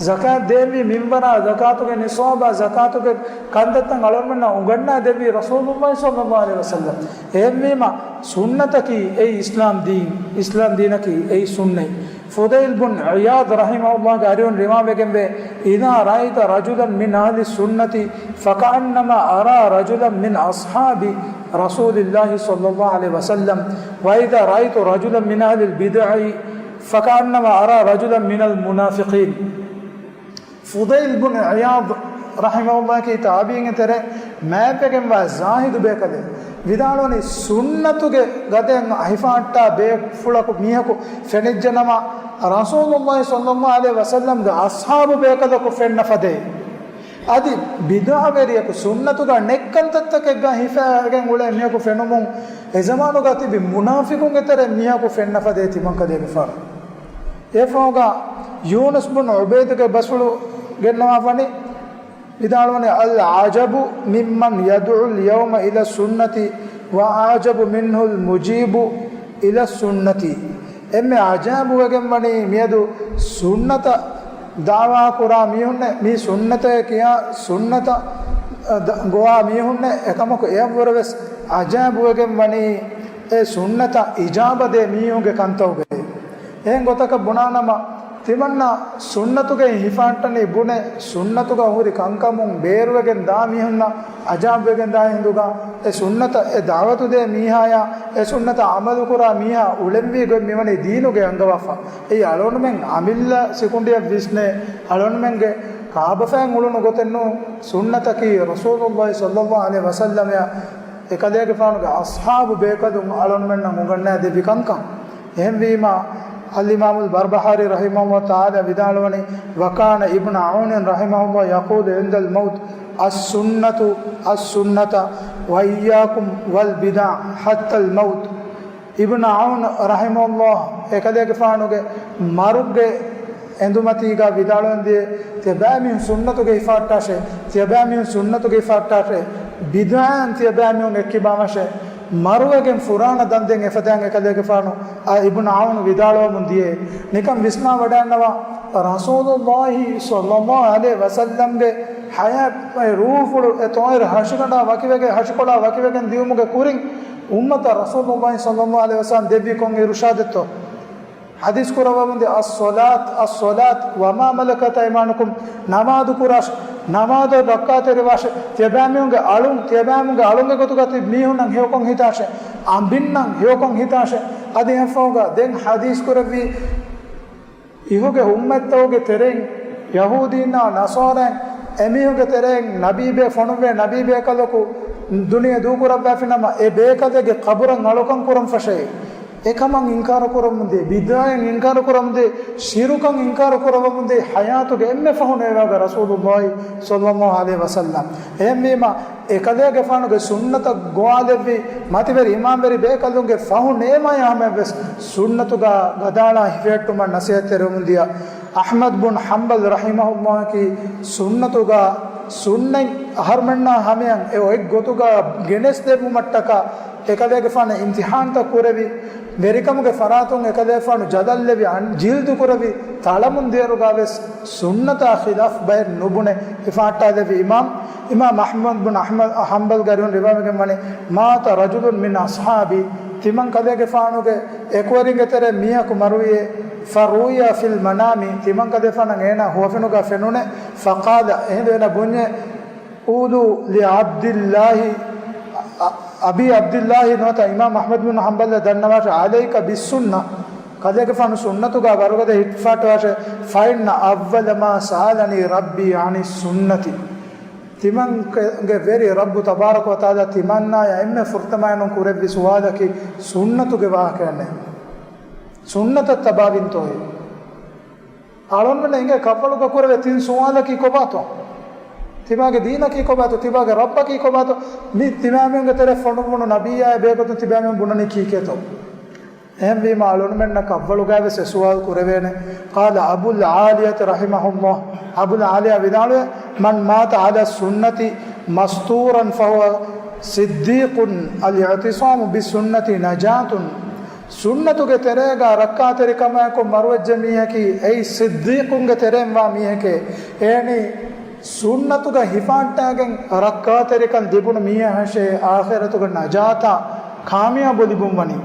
ޒަކާތް ދޭންވީ މިންވަރާ، ޒަކާތުގެ ނިޞާބާ، ޒަކާތުގެ ކަންތައްތައް އަޅުގަނޑުމެންނަށް އުނގަންނާ ދެއްވީ ރަސޫލުﷲ ޞައްލަﷲ ޢަލައިހި ވަސައްލަމް. އެހެންވީމަ، ސުންނަތަކީ އެއީ އިސްލާމް ދީން، އިސްލާމް ދީނަކީ އެއީ ސުންނަތް. ފުޟައިލް ބުން ޢިޔާޟް ރަޙިމަހުﷲގެ އަރިހުން ރިވާވެގެންވޭ، "إِذَا رَأَيْتَ رَجُلًا مِنْ أَهْلِ السُّنَّةِ فَكَأَنَّمَا أَرَى رَجُلًا مِنْ أَصْحَابِ رَسُولِ اللَّهِ صَلَّى اللَّهُ عَلَيْهِ وَسَلَّمَ، وَإِذَا رَأَيْتَ رَجُلًا مِنْ أَهْلِ الْبِدَعِ فَكَأَنَّمَا أَرَى رَجُلًا مِنَ الْمُنَافِقِينَ." ފުޟައިލް ބުން ޢިޔާޟް ރަޙިމަހުﷲ ކީ ތާބިޢީންގެ ތެރޭ މާތްވެގެންވާ ޒާހިދު ބޭކަލެއް. ވިދާޅުވަނީ، ސުންނަތުގެ ގަދައިން ހިފަހައްޓާ ބޭފުޅަކު މީހަކު ފެނިއްޖެނަމަ، ރަސޫލުﷲ ޞައްލަﷲ ޢަލައިހި ވަސައްލަމްގެ އަޞްޙާބު ބޭކަލަކު ފެންނަ ފަދައިން. އަދި ބިދްޢަވެރިޔަކު ސުންނަތުގަ ނެތް ކަންތައްތަކެއްގަ ހިފައިގެން އުޅޭ މީހަކު ފެނުމުން، އެ ޒަމާނުގަ ތިބި މުނާފިޤުންގެ ތެރޭ މީހަކު ފެންނަ ފަދައިން ތިމަންކަލޭގެފާނު. އެފަހުގަ ޔޫނުސް ބުން ޢުބައިދުގެ ބަސްފުޅު ގެންނަވާފަނި، ވިދާޅުވަނީ، "العجب ممن يدعو اليوم إلى السنة وأعجب منه المجيب إلى السنة." އެންމެ އަޖައިބުވެގެން ވަނީ މިއަދު ސުންނަތަށް ދަޢުވާ ކުރާ މީހުންނެއް، މީ ސުންނަތޭ ކިޔާ ސުންނަތަށް، އަ، ދަ-، ގޮވާ މީހުންނެއް. އެކަމަކު އެއަށްވުރެ ވެސް އަޖައިބުވެގެން ވަނީ އެ ސުންނަތަށް އިޖާބަ ދޭ މީހުންގެ ކަންތައްގައި. އެހެން ގޮތަކަށް ބުނާނަމަ، ތިމަންނަ ސުންނަތުގައި ހިފަހައްޓަނީ ބުނެ، ސުންނަތުގަ ހުރި ކަންކަމުން ބޭރުވެގެން ދާ މީހުންނަށް އަޖައިބުވެގެން ދާ ހިނދުގަ، އެ ސުންނަތަށް އެ ދަޢުވަތު ދޭ މީހާޔާ، އެ ސުންނަތަށް ޢަމަލު ކުރާ މީހާ އުޅެންވީ ގޮތް މިވަނީ ދީނުގައި އަންގަވާފަ. އެއީ އަޅުގަނޑުމެން އަމިއްލަ ސިކުނޑިއަށް ވިސްނޭ، އަޅުގަނޑުމެންގެ ކާބަފައިން އުޅުނު ގޮތެއް ނޫން. ސުންނަތަކީ ރަސޫލުﷲ ޞައްލަﷲ ޢަލައިހި ވަސައްލަމަ އެކަލޭގެފާނުގެ އަޞްޙާބު ބޭކަލުން އަޅުގަނޑުމެންނަށް އުނގަންނާދެއްވި ކަންކަން. އެހެންވީމަ، އަލްއިމާމުލް ބަރްބަހާރީ ރަޙިމަހުﷲ ތަޢާލާ ވިދާޅުވަނީ، "وكان ابن عون رحمه الله يقول عند الموت: السنة، السنة، وإياكم والبدع حتى الموت." އިބްނު ޢައުން ރަޙިމަހުﷲ އެކަލޭގެފާނުގެ މަރުގެ އެނދުމަތީގަ ވިދާޅުވަންދިޔަ، ތިޔަބައިމީހުން ސުންނަތުގައި ހިފަހައްޓާށޭ، ތިޔަބައިމީހުން ސުންނަތުގައި ހިފަހައްޓާށޭ، ބިދްޢާއިން ތިޔަބައިމީހުން އެއްކިބާމަށޭ. މަރުވެގެން ފުރާނަ ދަންދެން އެފަދައިން އެކަލޭގެފާނު އާ އިބްނު ޢައުން ވިދާޅުވަމުން ދިޔައޭ. ނިކަން ވިސްނާވަޑައިގަންނަވާ، ރަސޫލުﷲ ޞައްލަﷲ ޢަލައިހި ވަސައްލަމްގެ ޙަޔާތް އެ ރޫޙުފުޅު އެ ޠާއިރު ހަށިގަނޑާ ވަކިވެގެން، ހަށިކޮޅާ ވަކިވެގެން ދިޔުމުގެ ކުރިން އުއްމަތަށް ރަސޫލުﷲ ޞައްލަﷲ ޢަލައިހި ވަސައްލަމް ދެއްވީ ކޮން އިރުޝާދެއްތޯ؟ ޙަދީޘް ކުރައްވަމުންދިޔަ، "الصلاة، الصلاة، وما ملكت أيمانكم"، ނަމާދު ކުރާށޭ، ނަމާދަށް ރައްކާތެރިވާށޭ، ތިޔަބައިމީހުންގެ އަޅުން، ތިޔަބައިމީހުންގެ އަޅުންގެ ގޮތުގަ ތިބި މީހުންނަށް ހެޔޮކޮށް ހިތާށޭ، އަނބިންނަށް ހެޔޮކޮށް ހިތާށޭ. އަދި އެހެންފަހުގަ ދެން ޙަދީޘް ކުރެއްވީ، އިހުގެ އުއްމަތްތަކުގެ ތެރެއިން ޔަހޫދީންނާ ނަޞާރާއިން އެމީހުންގެ ތެރެއިން ނަބީބޭ ފޮނުއްވޭ، ނަބީބޭކަލަކު ދުނިޔެ ދޫކުރައްވާފިނަމަ، އެ ބޭކަލެއްގެ ޤަބުރަށް އަޅުކަން ކުރަން ފަށައި، އެކަމަށް އިންކާރު ކުރަމުންދިޔަ، ބިދްޢާއިން އިންކާރު ކުރަމުންދިޔަ، ޝިރުކަށް އިންކާރު ކުރައްވަމުންދިޔަ، ޙަޔާތުގެ އެންމެ ފަހު ނޭވާގަ ރަސޫލުﷲ ޞައްލަﷲ ޢަލައިހި ވަސައްލަމް. އެހެންވީމަ، އެކަލޭގެފާނުގެ ސުންނަތަށް ގޮވާލެއްވި މަތިވެރި އިމާމްވެރި ބޭކަލުންގެ ފަހު ނޭމާޔާ ހަމަޔަށްވެސް ސުންނަތުގަ ގަދައަޅާ ހިފެހެއްޓުމަށް ނަޞޭޙަތްތެރިވަމުންދިޔަ އަޙްމަދު ބުން ޙަންބަލް ރަޙިމަހުﷲ ކީ ސުންނަތުގަ ސުންނަތް އަހަރުމެންނާ ހަމަޔަށް އެ އޮތް ގޮތުގަ ގެނެސްދެއްވުމަށްޓަކާ އެކަލޭގެފާނަށް އިމްތިޙާންތައް ކުރެވި، ވެރިކަމުގެ ފަރާތުން އެކަލޭގެފާނު ޖަލަށްލެވި، އަން-، ޖިލްދު ކުރެވި، ތަޅަމުން ދޭއިރުގަވެސް ސުންނަތާ ޚިލާފް ބައެއް ނުބުނެ ހިފަހައްޓާލެއްވި އިމާމް. އިމާމް އަޙްމަދު ބުން އަޙްމަދު ޙަންބަލްގެ އަރިހުން ރިވާވެގެން ވަނީ، مات رجل من أصحابي، ތިމަން ކަލޭގެފާނުގެ އެކުވެރިންގެ ތެރޭ މީހަކު މަރުވިއޭ، فرؤي في المنام، ތިމަން ކަލޭގެފާނަށް އޭނާ ހުވަފެނުގަ ފެނުނޭ، فقال، އެހިނދު އޭނާ ބުންޏޭ، قولوا لعبد الله، އަ-، އަބީ ޢަބްދިﷲ ނުވަތަ އިމާމް އަޙްމަދު ބުން ޙަންބަލަށް ދަންނަވާށޭ، عليك بالسنة، ކަލޭގެފާނު ސުންނަތުގަ ވަރުގަދަ ހިފާއްޓަވާށޭ، فإن أول ما سألني ربي عن السنة، ތިމަންގެ ވެރި ރައްބު ތަބާރަކަ ވަތަޢާލާ ތިމަންނާޔަށް އެންމެ ފުރަތަމައިނުން ކުރެއްވި ސުވާލަކީ ސުންނަތުގެ ވާހަކައެއް ނެތް. ސުންނަތަށް ތަބާވިންތޯއޭ؟ އަޅުންމެންނަށް އިނގޭ ކަށްވަޅުގަ ކުރެވޭ ތިން ސުވާލަކީ ކޮބާތޯ؟ ތިބާގެ ދީނަކީ ކޮބާތޯ؟ ތިބާގެ ރައްބަކީ ކޮބާތޯ؟ މި ތިބާމީހުންގެ ތެރޭ ފޮނުއްވުނު ނަބިއްޔާއާ ބެހޭގޮތުން ތިބާމީހުން ބުނަނީ ކީކޭތޯ؟ އެހެންވީމަ އަޅުންމެންނަށް ކަށްވަޅުގައިވެސް އެ ސުވާލު ކުރެވޭނެ. قال أبو العالية رحمه الله، އަބުލް ޢާލިޔާ ވިދާޅުވޭ، من مات على السنة مستورا فهو صديق، الاعتصام بالسنة نجاة. ސުންނަތުގެ ތެރޭގަ ރައްކާތެރިކަމާއެކު މަރުވެއްޖެ މީހަކީ އެއީ ޞިއްދީޤުންގެ ތެރެއިން ވާ މީހެކޭ. އޭނީ ސުންނަތުގަ ހިފާއްޓާގެން ރައްކާތެރިކަން ލިބުނު މީހާއަށޭ އާޚިރަތުގަ ނަޖާތާ ކާމިޔާބު ލިބުން ވަނީ.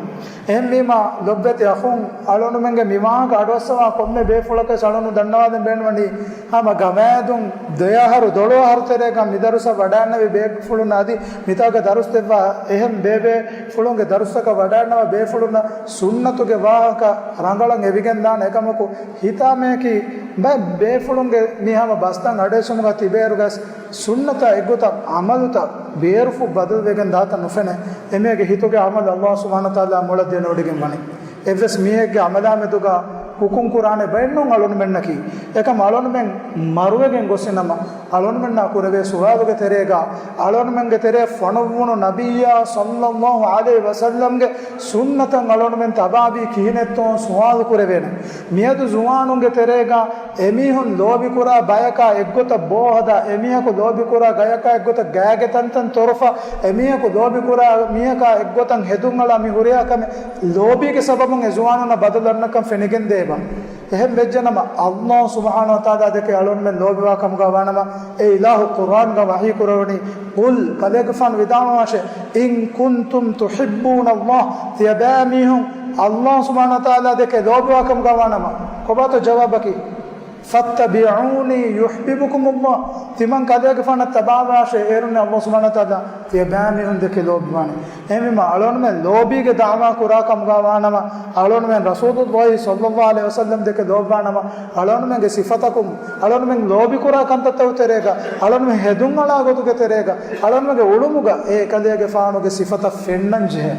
އެހެންވީމަ ލޮބުވެތި އަޚުން، އަޅުންމެންގެ މި ވާހަކަ އަޑުއައްސަވާ ކޮންމެ ބޭފުޅަކަށް އަޅުން ދަންނަވާދޭން ބޭނުންވަނީ، ހަމަ ގަމާދުން ދެ އަހަރު ދޮޅު އަހަރު ތެރޭގަ މި ދަރުސަށް ވަޑައިންނެވި ބޭފުޅުންނަށް އަދި މިތާގަ ދަރުސް ދެއްވާ އެހެން ބޭބޭފުޅުންގެ ދަރުސަކަށް ވަޑައިންނަވާ ބޭފުޅުންނަށް ސުންނަތުގެ ވާހަކަ ރަނގަޅަށް އެވިގެންދާނެ. އެކަމަކު ހިތާމަޔަކީ ބައެއް ބޭފުޅުންގެ މި ހަމަ ބަސްތައް އަޑުއެއްސުމުގަ ތިބޭއިރުގަސް ސުންނަތާ އެއްގޮތަށް ޢަމަލުތައް ބޭރުފުށް ބަދަލުވެގެން ދާތަން ނުފެނޭ. އެމީހެއްގެ ހިތުގެ ޢަމަލު އައްލާހު ސުބްޙާނަހު ވަތަޢާލާ މޮޅަށް ދޭނެ ވޮޑިގެން ވަނީ. އެއްވެސް މީހެއްގެ ޢަމަލާމެދުގަ ހުކުމް ކުރާނެ ބައެއްނޫން އަޅުންމެންނަކީ. އެކަމް އަޅުންމެން މަރުވެގެން ގޮސްފިނަމަ، އަޅުންމެންނާ ކުރެވޭ ސުވާލުގެ ތެރޭގަ، އަޅުންމެންގެ ތެރޭ ފޮނުއްވުނު ނަބިއްޔާ ޞައްލައްލާހު ޢަލައިހި ވަސައްލަމްގެ ސުންނަތަށް އަޅުންމެން ތަބާވީ ކިހިނެއްތޯ ސުވާލު ކުރެވޭނެ. މިއަދު ޒުވާނުންގެ ތެރޭގަ އެމީހުން ލޯބިކުރާ ބަޔަކާ އެއްގޮތަށް ބޯހަދާ، އެމީހަކު ލޯބިކުރާ ގަޔަކާ އެއްގޮތަށް ގާގެ ތަންތަން ތޮރުފަ، އެމީހަކު ލޯބިކުރާ މީހަކާ އެއްގޮތަށް ހެދުން އަޅާ މި ހުރިހާ ކަމެއް ލޯބީގެ ސަބަބުން އެ ޒުވާނުންނަށް ބަދަލު އަންނަކަން ފެނިގެންދޭބަ. އެހެން ވެއްޖެނަމަ، އައްލާހު ސުބްޙާނަހު ވަތަޢާލާ ދެކެ އަޅުންމެން ލޯބިވާ ކަމުގަ ވާނަމަ، އެ އިލާހު ޤުރްއާންގަ ވަޙީ ކުރެވުނީ، قل، ކަލޭގެފާނު ވިދާޅުވާށޭ، إن كنتم تحبون الله، ތިޔަބައިމީހުން އައްލާހު ސުބްޙާނަހު ވަތަޢާލާ ދެކެ ލޯބިވާ ކަމުގަ ވާނަމަ، ކޮބާތޯ ޖަވާބަކީ؟ فاتبعوني يحببكم الله، ތިމަން ކަލޭގެފާނަށް ތަބާވާށޭ، އޭރުންނޭ އައްލާހު ސުބްޙާނަހު ވަތަޢާލާ ތިޔަބައިމީހުން ދެކެ ލޯބިވާނެ. އެހެންވީމަ އަޅުންމެން ލޯބީގެ ދަޢުވާ ކުރާ ކަމުގަ ވާނަމަ، އަޅުންމެން ރަސޫލުﷲ ޞައްލައްލާހު ޢަލައިހި ވަސައްލަމް ދެކެ ލޯބިވާނަމަ، އަޅުންމެންގެ ސިފަތަކުން، އަޅުންމެން ލޯބިކުރާ ކަންތައްތަކުގެ ތެރޭގަ، އަޅުންމެން ހެދުންއަޅާ ގޮތުގެ ތެރޭގަ، އަޅުންމެންގެ އުޅުމުގަ އެ ކަލޭގެފާނުގެ ސިފަތައް ފެންނަން ޖެހޭ.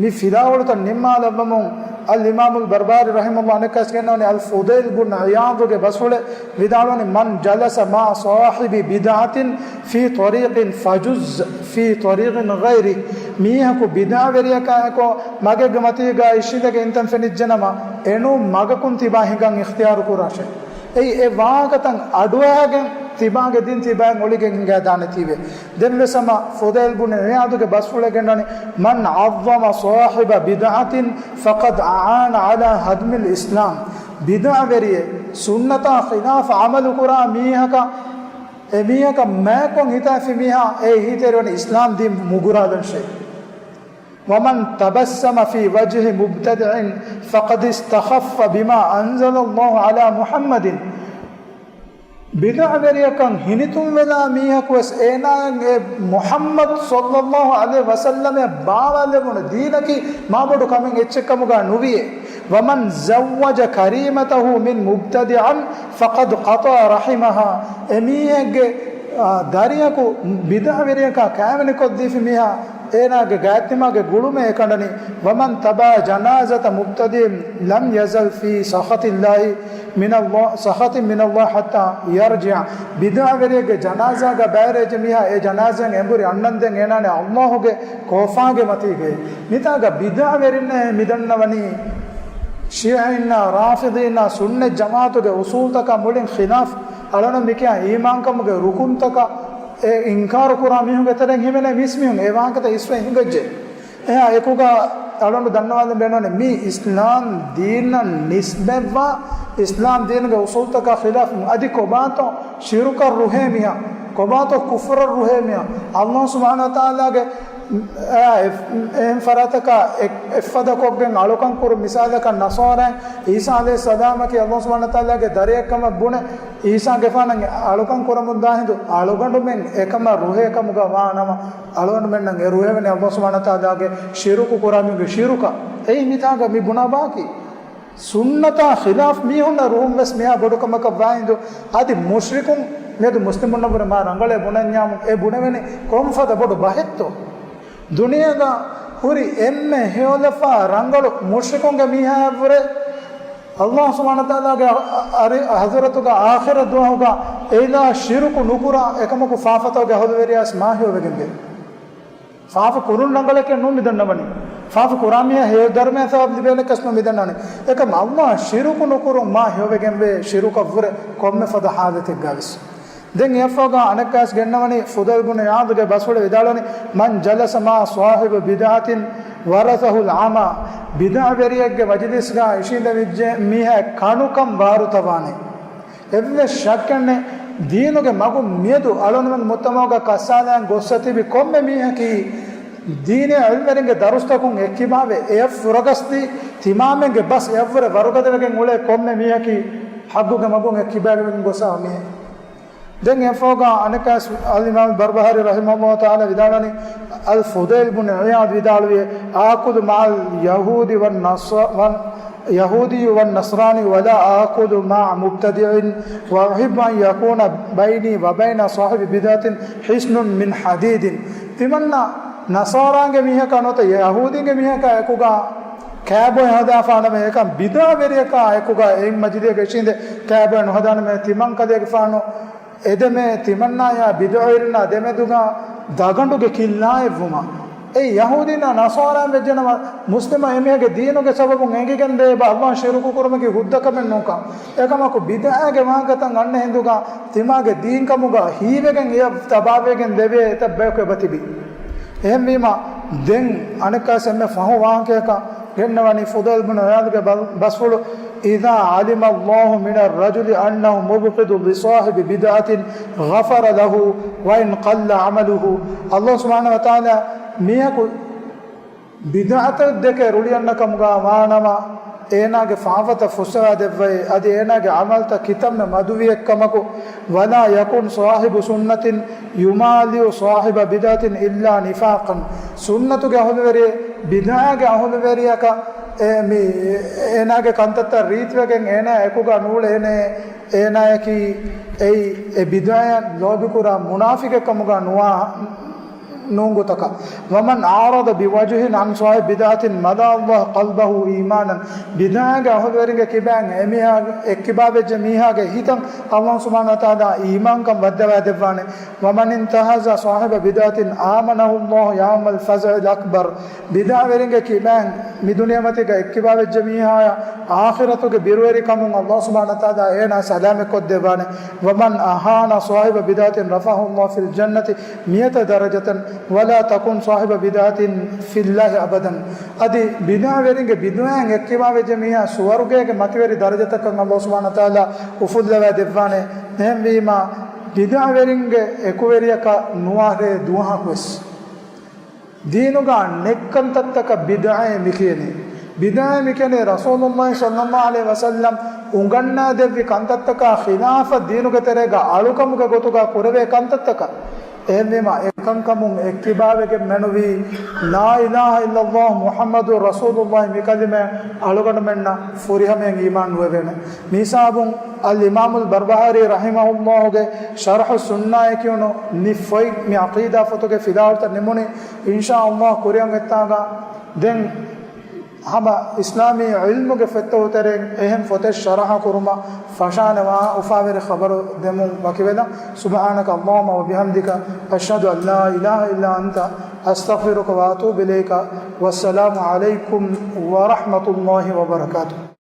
މި ފިލާވަޅުތައް ނިންމާލައްވަމުން، އަލްއިމާމުލް ބަރްބާރީ ރަޙިމަހުﷲ އަނެއްކާސް ގެންނަވަނީ އަލްފުޟައިލް ބުން ޢިޔާޟުގެ ބަސްފުޅެއް ވިދާޅުވަނީ، من جلس مع صاحب بدعة في طريق فجز في طريق غيره، މީހަކު ބިދްޢަވެރިޔަކާއެކު މަގެއްގެ މަތީގަ އިށީނދެގެން އިންތަން ފެނިއްޖެނަމަ، އެނޫން މަގަކުން ތިބާ ހިނގަން އިޚްތިޔާރު ކުރާށޭ. އެއީ އެ ވާހަކަތައް އަޑުއަހައިގެން ތިބާގެ ދީން ތިބާއިން އޮޅިގެން ހިނގައިދާނެތީވެ. ދެންވެސް ހަމަ ފުޟައިލް ބުން ޢިޔާޟުގެ ބަސްފުޅެއް ގެންނަވަނީ، من عظم صاحب بدعة فقد أعان على هدم الإسلام. ބިދްޢަވެރިއެއް، ސުންނަތާ ޚިލާފަށް ޢަމަލު ކުރާ މީހަކަށް، އެ މީހަކަށް މާތްކޮށް ހިތާފި މީހާ އެ އެހީތެރިވަނީ އިސްލާމް ދީން މުގުރާލަންށޭ. ومن تبسم في وجه مبتدع فقد استخف بما أنزل الله على محمد. ބިދްޢަވެރިޔަކަށް ހިނިތުންވެލާ މީހަކުވެސް އޭނާއަށް އެ މުޙައްމަދު ޞައްލައްލާހު ޢަލައިހި ވަސައްލަމަށް ބާވާލެވުނު ދީނަކީ މާބޮޑު ކަމެއް އެއްޗެއްކަމުގަ ނުވިއޭ. ومن زوج كريمته من مبتدع فقد قطع رحمها. އެމީހެއްގެ، އާ، ދަރިއަކު ބިދްޢަވެރިޔަކާ ކައިވެނިކޮށްދީފި މީހާ އޭނާގެ ގާތްތިމާގެ ގުޅުމެއް އެކަނޑަނީ. ومن تبع جنازة مبتدع لم يزل في سخط الله من الله، سخط من الله حتى يرجع. ބިދްޢަވެރިއެއްގެ ޖަނާޒާގަ ބައިވެރިވެއްޖެ މީހާ އެ ޖަނާޒާއިން އެނބުރި އަންނަންދެން އޭނާނެ އައްލާހުގެ ކޯފާގެ މަތީގައި. މިތާގަ ބިދްޢަވެރިންނޭ މިދަންނަވަނީ ޝީޢީންނާ، ރާފިޟީންނާ، ސުންނަތް ޖަމާޢަތުގެ އުޞޫލުތަކާ މުޅިން ޚިލާފް. އަޅުން މިކިޔާ އީމާންކަމުގެ ރުކުންތަކަށް އެ އިންކާރު ކުރާ މީހުންގެ ތެރެއިން ހިމެނޭ މީސްމީހުން އެ ވާހަކަތައް އިސްވެ ހިނގައްޖެ. އެހާ އެކުގަ އަޅުން ދަންނަވާލަން ބޭނުންވަނީ މީ އިސްލާމް ދީނަށް ނިސްބަތްވާ އިސްލާމް ދީނުގެ އުޞޫލުތަކާ ޚިލާފު އަދި ކޮބާތޯ ޝިރުކަށް ރުހޭ މީހާ. ކޮބާތޯ ކުފުރަށް ރުހޭ މީހާ؟ ﷲ ސުބްޙާނަހޫ ވަތަޢާލާގެ، އާ، އެ-، އެހެން ފަރާތަކާ އެ-، އެއްފަދަ ކޮށްގެން އަޅުކަން ކުރުން. މިސާލަކަށް ނަޞާރާއިން ޢީސާ ޢަލައިހިއްސަލާމަކީ ﷲ ސުބްޙާނަހޫ ވަތަޢާލާގެ ދަރިއެއް ކަމަށް ބުނެ، ޢީސާގެފާނަށް އަޅުކަން ކުރަމުންދާ ހިނދު އަޅުގަނޑުމެން އެކަމަށް ރުހޭ ކަމުގަ ވާނަމަ، އަޅުގަނޑުމެންނަށް އެ ރުހެވެނީ ﷲ ސުބްޙާނަހޫ ވަތަޢާލާގެ ޝިރުކު ކުރާ މީހުންގެ ޝިރުކަށް. އެއީ މިތާގަ މި ބުނާ ބާކީ. ސުންނަތާ ޚިލާފް މީހުންނަށް ރުހުން ވެސް މިހާ ބޮޑު ކަމަކަށް ވާ ހިނދު، އަދި މުޝްރިކުން މިއަދު މުސްލިމުންނަށްވުރެ މާ ރަނގަޅޭ ބުނަންޏާމު އެ ބުނެވެނީ ކޮންފަދަ ބޮޑު ބަހެއްތޯ؟ ދުނިޔޭގަ ހުރި އެންމެ ހެޔޮލަފާ ރަނގަޅު މުޝްރިކުންގެ މީހާއަށްވުރެ ﷲ ސުބްޙާނަހޫ ވަތަޢާލާގެ އަ-، އަ-، އަރި-، ޙަޟްރަތުގަ އާޚިރަތް ދުވަހުގަ އެއިލާ ޝިރުކު ނުކުރާ އެކަމަކު ފާފަތަކުގެ އަހުލުވެރިޔާސް މާ ހެޔޮވެގެންވޭ. ފާފަ ކުރުން ރަނގަޅަކޭ ނޫން މިދަންނަވަނީ. ފާފަ ކުރާ މީހާ ހެޔޮ ދަރުމަޔަށް ސަވާބު ލިބޭނެކަސް ނޫން މިދަންނަވަނީ. އެކަމް ﷲ އަށް ޝިރުކު ނުކުރުން މާ ހެޔޮވެގެންވޭ ޝިރުކަށްވުރެ ކޮންމެ ފަދަ ޙާލަތެއްގަވެސް. ދެން އެއަށްފަހުގަ އަނެއްކާވެސް ގެންނަވަނީ ފުޟައިލް ބުނު ޢިޔާޟުގެ ބަސްފުޅު ވިދާޅުވަނީ، "من جلس مع صاحب بدعة ورثه العمى." ބިދްޢަވެރިއެއްގެ މަޖިލިސްގަ އިށީނދެވިއްޖެ މީހާ ކަނުކަން ވާރުތަވާނެ. އެއްވެސް ޝައްކެއްނެތް، ދީނުގެ މަގުން މިއަދު އަޅުގަނޑުމެން މުޖްތަމަޢުގަ ކައްސާލައިން ގޮއްސަ ތިބި ކޮންމެ މީހަކީ، ދީނީ ޢިލްމެރިންގެ ދަރުސްތަކުން އެއްކިބާވެ، އެއަށް ފުރަގަސްދީ، ތިމާމެންގެ ބަސް އެއަށްވުރެ ވަރުގަދަވެގެން އުޅޭ ކޮންމެ މީހަކީ، ޙައްޤުގެ މަގުން އެއްކިބާވެގެން ގޮއްސާ މީހެއް. ދެން އެފޯގާ އަނެއްކާސް އަލްއިމާމު ބަރްބަހާރީ ރަޙިމަހުﷲ ތަޢާލާ ވިދާޅުވަނީ، އަލް ފުޟައިލް ބުން ޢިޔާޟް ވިދާޅުވި، "آكل مع اليهود والنص-، واليهودي والنصراني ولا آكل مع مبتدع وأحب أن يكون بيني وبين صاحب بدعة حصن من حديد." ތިމަންނަ ނަޞާރާންގެ މީހަކާ ނުވަތަ ޔަހޫދީންގެ މީހަކާ އެކުގަ ކާބޮއެއް ހަދާފާނަމޭ، އެކަމް ބިދްޢަވެރިޔަކާ އެކުގަ އެއް މަޖިލީހަކަށް އިށީނދެ ކާބޮއެއް ނުހަދާނަމޭ. ތިމަން ކަލޭގެފާނު އެދެމޭ ތިމަންނާޔާ ބިދްޢަވެރިންނާ ދެމެދުގަ ދަގަނޑުގެ ކިއްލާއެއްވުމަށް. އެ ޔަހޫދީންނާ ނަޞާރާއިން ވެއްޖެނަމަ، މުސްލިމަށް އެމީހެއްގެ ދީނުގެ ސަބަބުން އެނގިގެންދޭ ބަ ﷲ އަށް ޝިރުކު ކުރުމަކީ ހުއްދަ ކަމެއް ނޫންކަން. އެކަމަކު ބިދްޢާގެ ވާހަކަތައް އަންނަ ހިނދުގަ ތިމާގެ ދީންކަމުގަ ހީވެގެން އެއަށް ތަބާވެގެން ދެވޭ އެތައް ބަޔަކު އެބަތިބި. އެހެންވީމަ، ދެން އަނެއްކާސް އެންމެ ފަހު ވާހަކަޔަކަށް ގެންނަވަނީ ފުޟައިލް ބުނު ޢިޔާޟްގެ ބަ-، ބަސްފުޅު، "إذا علم الله من الرجل أنه مبغض لصاحب بدعة غفر له وإن قل عمله." ﷲ ސުބްޙާނަހޫ ވަތަޢާލާ މީހަކު ބިދްޢަތަށް ދެކެ ރުޅިއަންނަ ކަމުގަ ވާނަމަ، އޭނާގެ ފާފަތައް ފުއްސަވާ ދެއްވައި، އަދި އޭނާގެ ޢަމަލުތައް ކިތަންމެ މަދުވިއެއްކަމަކު، "ولا يكن صاحب سنة يمالئ صاحب بدعة إلا نفاقا." ސުންނަތުގެ އަހުލުވެރި ބިދްޢާގެ އަހުލުވެރިޔަކަށް އެ މި-، އޭނާގެ ކަންތައްތައް ރީތިވެގެން އޭނާ އެކުގަ ނޫޅޭނެ، އޭނާޔަކީ އެއީ އެ ބިދްޢަޔަށް ލޯބިކުރާ މުނާފިޤެއް ކަމުގަ ނުވާ ނޫންގޮތަކަށް. "ومن أعرض بوجه عن صاحب بدعة ملأ الله قلبه إيمانا." ބިދްޢާގެ އަހުލުވެރިންގެ ކިބައިން އެމީހާ އެއްކިބާވެއްޖެ މީހާގެ ހިތަށް ﷲ ސުބްޙާނަހޫ ވަތަޢާލާ އީމާންކަން ވައްދަވާ ދެއްވާނެ. "ومن انتهز صاحب بدعة آمنه الله يوم الفزع الأكبر." ބިދްޢާވެރިންގެ ކިބައިން މި ދުނިޔެމަތީގަ އެއްކިބާވެއްޖެ މީހާޔަށް އާޚިރަތުގެ ބިރުވެރިކަމުން ﷲ ސުބްޙާނަހޫ ވަތަޢާލާ އޭނާ ސަލާމަތްކޮށްދެއްވާނެ. "ومن أهان صاحب بدعة رفعه الله في الجنة مئة درجة ولا تكن صاحب بدعة في الله أبدا." އަދި ބިދްޢާވެރިންގެ ބިދްޢާއިން އެއްކިބާވެއްޖެ މީހާ ސުވަރުގޭގެ މަތިވެރި ދަރަޖަތަކަށް ﷲ ސުބްޙާނަހޫ ވަތަޢާލާ އުފުއްލަވާ ދެއްވާނެ. އެހެންވީމާ، ބިދްޢާވެރިންގެ އެކުވެރިޔަކަށް ނުވާށޭ ދުވަހަކުވެސް. ދީނުގަ ނެތް ކަންތައްތަކަށް ބިދްޢައޭ މިކިޔަނީ. ބިދްޢައޭ މިކިޔަނީ ރަސޫލުﷲ ޞައްލަﷲ ޢަލައިހި ވަސައްލަމް އުނގަންނާދެއްވި ކަންތައްތަކާ ޚިލާފަށް ދީނުގެ ތެރޭގަ އަޅުކަމުގެ ގޮތުގަ ކުރެވޭ ކަންތައްތަކަށް. އެހެންވީމަ، އެކަންކަމުން އެއްކިބާވެގެން މެނުވީ، لا إله إلا الله محمد رسول الله މި ކަލިމަ އަޅުގަނޑުމެންނަށް ފުރިހަމައިން އީމާން ނުވެވޭނެ. މިހިސާބުން އަލްއިމާމުލް ބަރްބަހާރީ ރަޙިމަހުﷲގެ ޝަރްޙު ސުންނާއޭ ކިޔުނު މި ފޮތް، މި ޢަޤީދާ ފޮތުގެ ފިލާވަޅުތައް ނިމުނީ. އިންޝާﷲ ކުރިއަށް އޮތްތާގަ ދެން ހަމަ އިސްލާމީ ޢިލްމުގެ ފޮތްތަކުގެ ތެރެއިން އެހެން ފޮތެއް ޝަރަޙަ ކުރުމަށް ފަށާނެ ވާ އުފާވެރި ޚަބަރު ދެމުން ވަކިވެލަން. سبحانك اللهم وبحمدك، أشهد أن لا إله إلا أنت، أستغفرك وأتوب إليك. والسلام عليكم ورحمة الله وبركاته.